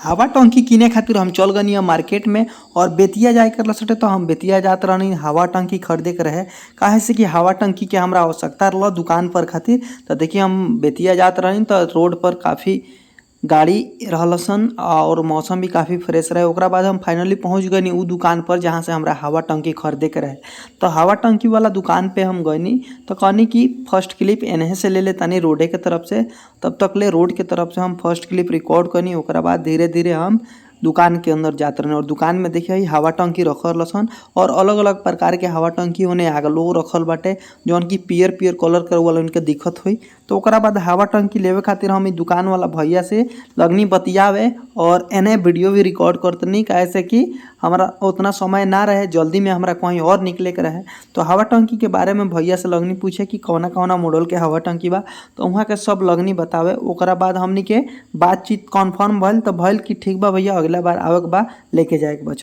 हवा टंकी किने खातिर हम चल गनी मार्केट में और बेतिया जाए के रहल तो हम बेतिया जात रहनी हवा टंकी खरीदे के रहे, काहे से कि हवा टंकी के हमरा आवश्यकता रहल दुकान पर खातिर। तो देखिए हम बेतिया जात रहनी तो रोड पर काफ़ी गाड़ी रहल सन और मौसम भी काफ़ी फ्रेश रहे। ओकरा बाद हम फाइनली पहुंच गनी उ दुकान पर जहां से हमरा हवा टंकी खरीदे के रहे। तो हवा टंकी वाला दुकान पे हम गनी तो कहनी कि फर्स्ट क्लिप एनहे से ले ले तनी रोडे के तरफ से, तब तक ले रोड के तरफ से हम फर्स्ट क्लिप रिकॉर्ड करनी। ओकरा बाद धीरे धीरे हम दुकान के अंदर जात रहनी और दुकान में देखिए हवा टंकी रखल सन और अलग अलग प्रकार के हवा टंकी होने आगलो रखल बाटे जौन की पियर पियर कलर के वाला उनके दिखत होई। तो ओकरा बाद हवा टंकी लेवे खातिर हम दुकान वाला भैया से लगनी बतियावे और एने वीडियो भी रिकॉर्ड करतनी, काहे से कि हमरा उतना समय ना रहे, जल्दी में हमरा कहीं और निकले के रहे। तो हवा टंकी के बारे में भैया से लगनी पूछे कि कौना कौना मॉडल के हवा टंकी बा, तो वहाँ के सब लगनी बतावे। ओकरा बाद हमनी के बातचीत कन्फर्म भइल तो भइल कि ठीक बा भैया, अगला बार आवे के बा लेके जाए के बा।